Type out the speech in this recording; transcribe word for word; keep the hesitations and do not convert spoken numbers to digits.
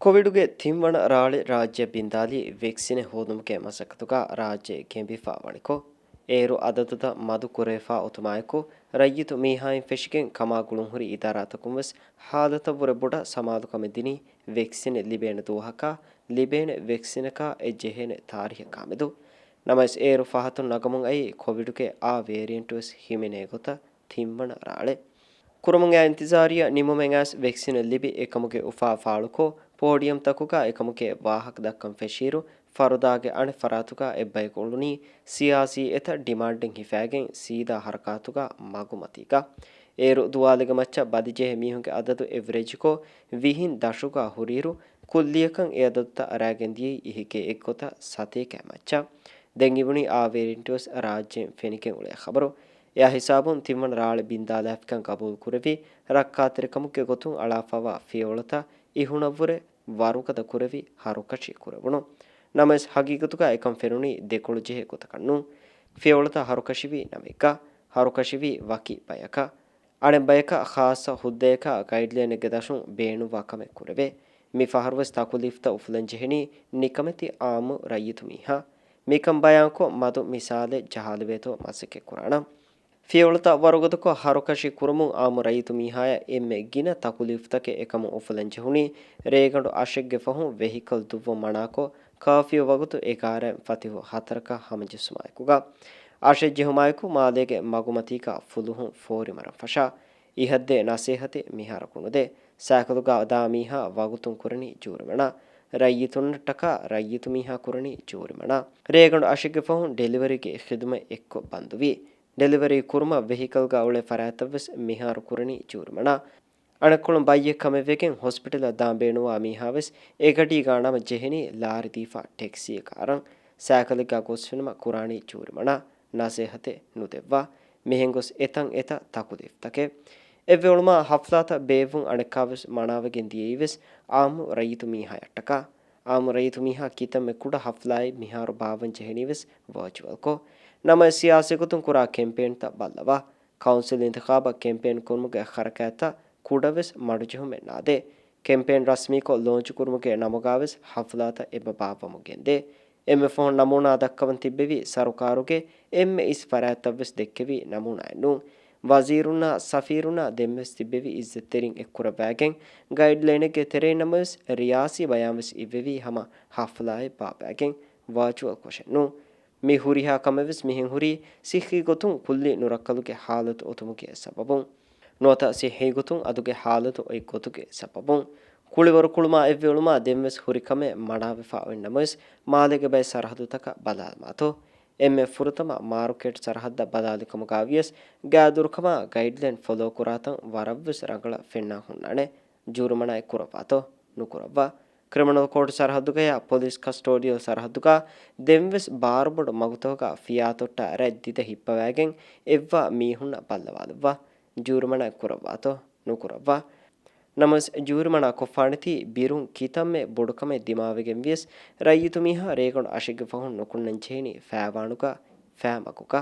ކޮވިޑުގެ ތިންވަނަ ރާޅި ރާއްޖެ ބިންދާލީ ވެކްސިނެއް ހޯދުމުގެ މަސައްކަތުގަ ރާއްޖެ ގެނބިފަ ވަނިކޮށް، އޭރު އަދަދުތައް މަދު ކުރެވިފަ އޮތުމާއެކު، ރައްޔިތު މީހާއިން ފެށިގެން ކަމާ ގުޅުންހުރި އިދާރާތަކުން ވެސް ހާލަތަށްވުރެ ބޮޑަށް ސަމާލުކަމެއް ދިނީ، ވެކްސިނެއް ލިބޭނެ ދުވަހަކާ، ލިބޭނެ ވެކްސިނަކާ އެ ޖެހޭނެ ތާރީހަކާމެދު. ނަމަވެސް އޭރު ފަހަތުން ނަގަމުން އައީ ކޮވިޑުގެ އާ ވޭރިއެންޓު ވެސް ހިމެނޭ ގޮތަށް ތިންވަނަ ރާޅެއް. ކުރަމުން އައި އިންތިޒާރީއަށް ނިމުމެއް އައިސް ވެކްސިނެއް ލިބި އެކަމުގެ އުފާ ފާޅުކޮށް، ޕޯޑިއަމްތަކުގަ އެކަމުގެ ވާހަކަ ދައްކަން ފެށިއިރު، ފަރުދާގެ އަނެއް ފަރާތުގަ އެއްބަޔަކު އުޅުނީ ސިޔާސީ އެތައް ޑިމާންޑެއް ހިފައިގެން ސީދާ ހަރަކާތުގަ މަގުމަތީގަ. އޭރު ދުވާލެއްގެ މައްޗަށް ބަލިޖެހޭ މީހުންގެ އަދަދު އެވްރެޖްކޮށް ވިހިން ދަށުގަ ހުރިއިރު، ކުއްލިއަކަށް އެ އަދަދުތައް އަރާގެން ދިޔައީ އެކަމަށް އެއްގޮތަށް ސަތޭކައި މައްޗަށް. ދެން އިވުނީ އާ ވޭރިއެންޓު ވެސް ރާއްޖޭން ފެނިގެން އުޅޭ ޚަބަރު. އެއާ ހިސާބުން ތިންވަނަ ރާޅި ބިންދާލާފިކަން ގަބޫލު ކުރެވި، ރައްކާތެރިކަމުގެ ގޮތުން އަޅާފަވާ ފިޔަވަޅުތައް އިހުނަށްވުރެ ވަރުގަދަ ކުރެވި ހަރުކަށި ކުރެވުނު. ނަމަވެސް ހަގީގަތުގަ އެކަން ފެނުނީ ދެކޮޅު ޖެހޭ ގޮތަކަށް ނޫން. ފިޔަވަޅުތައް ހަރުކަށިވީ ނަމެއްގަ، ހަރުކަށިވީ ވަކި ބަޔަކަށް. އަނެއް ބަޔަކަށް ޚާއްޞަ ހުއްދަޔަކާ ގައިޑްލައިނެއްގެ ދަށުން ބޭނުންވާ ކަމެއް ކުރެވޭ. މި ފަހަރުވެސް ތަކުލީފްތައް އުފުލަން ޖެހެނީ ނިކަމެތި އާއްމު ރައްޔިތު މީހާ. މިކަން ބަޔާންކޮށް މަދު މިސާލެއް ޖަހާލެވޭތޯ މަސައްކަތް ކުރާނަން. ފިޔަވަޅުތައް ވަރުގަދަކޮށް ހަރުކަށި ކުރުމުން އާއްމު ރައްޔިތު މީހާޔަށް އެންމެ ގިނަ ތަކުލީފްތަކެއް އެކަމުން އުފުލަން ޖެހުނީ، ރޭގަނޑު އަށެއްގެ ފަހުން ވެހިކަލް ދުއްވަން މަނާކޮށް، ކާފިއު ވަގުތު އެގާރައިން ފަތިހު ހަތަރަކަށް ހަމަޖެއްސުމާއެކުގަ، އަށެއް ޖެހުމާއެކު މާލޭގެ މަގުމަތީގަ ފުލުހުން ފޯރިމަރަން ފަށާ. އިހަށްދޭ ނަސޭހަތެއް މިހާރަކު ނުދޭ. ސައިކަލުގަ ދާ މީހާ ވަގުތުން ކުރަނީ ޖޫރިމަނާ. ރައްޔިތުންނަށްޓަކާ ރައްޔިތު މީހާ ކުރަނީ ޖޫރިމަނާ. ރޭގަނޑު އަށެއްގެ ފަހުން ޑެލިވަރީގެ ޚިދުމަތް އެއްކޮށް ބަންދުވީ. ޑެލިވަރީ ކުރުމަށް ވެހިކަލްގަ އުޅޭ ފަރާތްތައްވެސް މިހާރު ކުރަނީ ޖޫރިމަނާ. އަނެއްކޮޅުން ބައްޔެއް ކަމެއްވެގެން ހޮސްޕިޓަލަށް ދާން ބޭނުންވާ މީހާވެސް އެގަޑީގަ ނަމަ ޖެހެނީ ލާރި ދީފަ ޓެކްސީއަކަށް އަރަން. ސައިކަލެއްގަ ގޮސްފިނަމަ ކުރާނީ ޖޫރިމަނާ. ނަސޭހަތެއް ނުދެއްވާ. މިހެން ގޮސް އެތަން އެތައް ތަކުލީފްތަކެއް. އެއްވެ އުޅުމާ ހަފްލާތައް ބޭއްވުން އަނެއްކާވެސް މަނާވެގެން ދިޔައީވެސް އާއްމު ރައްޔިތު މީހާޔަށްޓަކާ. އާއްމު ރައްޔިތު މީހާ ކިތަންމެ ކުޑަ ހަފްލާއެއް މިހާރު ބާއްވަން ޖެހެނީވެސް ވާޗުއަލްކޮށް. ނަމަވެސް ސިޔާސީ ގޮތުން ކުރާ ކެމްޕޭންތައް ބައްލަވާ. ކައުންސިލް އިންތިޚާބަށް ކެމްޕޭން ކުރުމުގެ ޚަރަކާތްތައް ކުޑަވެސް މަޑުޖެހުމެއް ނާދޭ. ކެމްޕޭން ރަސްމީކޮށް ލޯންޗު ކުރުމުގެ ނަމުގަވެސް ހަފްލާތައް އެބަ ބާއްވަމުން ގެންދޭ. އެންމެ ފަހުން ނަމޫނާ ދައްކަވަން ތިއްބެވި ސަރުކާރުގެ އެންމެ އިސް ފަރާތްތައްވެސް ދެއްކެވީ ނަމޫނާއެއް ނޫން. ވަޒީރުންނާ ސަފީރުންނާ ދެންވެސް ތިއްބެވި އިއްޒަތްތެރިން އެއްކުރައްވާގެން ގައިޑްލައިނެއްގެ ތެރެއިން ނަމަވެސް ރިޔާސީ ބަޔާންވެސް އިއްވެވީ ހަމަ ހަފްލާއެއް ބާއްވާގެން ވާޗުއަލް ކޮށެއް ނޫން. މި ހުރިހާ ކަމެއްވެސް މިހެން ހުރީ ސިއްހީ ގޮތުން ކުއްލި ނުރައްކަލުގެ ހާލަތު އޮތުމުގެ ސަބަބުން. ނުވަތަ ސިއްހީ ގޮތުން އަދުގެ ހާލަތު އޮތް ގޮތުގެ ސަބަބުން. ކުޅިވަރު ކުޅުމާ އެއްވެ އުޅުމާ ދެންވެސް ހުރި ކަމެއް މަނާވެފަ އޮތް ނަމަވެސް، މާލޭގެ ބައެއް ސަރަހައްދުތަކަށް ބަލާލަމާތޯ. އެންމެ ފުރަތަމަ މާރުކޭޓް ސަރަހައްދަށް ބަލާލި ކަމުގަ ވިޔަސް، ގާދުރުކަމާ ގައިޑްލައިން ފޮލޯ ކުރާތަން ވަރަށްވެސް ރަނގަޅަށް ފެންނާ ހުންނާނެ. ޖޫރިމަނާއެއް ކުރައްވާތޯ؟ ނުކުރައްވާ. ކްރިމިނަލް ކޯޓް ސަރަހައްދުގަޔާ ޕޮލިސް ކަސްޓޯޑިއަލް ސަރަހައްދުގަ ދެންވެސް ބާރުބޮޑު މަގުތަކުގަ ފިޔާތޮއްޓާ ރަތް ދިދަ ހިއްޕަވައިގެން އެއްވާ މީހުންނަށް ބައްލަވާލައްވާ. ޖޫރިމަނާއެއް ކުރައްވާތޯ؟ ނުކުރައްވާ. ނަމަވެސް، ޖޫރިމަނާ ކޮށްފާނެތީ ބިރުން ކިތަންމެ ބޮޑުކަމެއް ދިމާވެގެން ވިޔަސް، ރައްޔިތު މީހާ ރޭގަނޑު އަށެއްގެ ފަހުން ނުކުންނަން ޖެހެނީ ފައިވާނުގަ، ފައިމަގުގަ.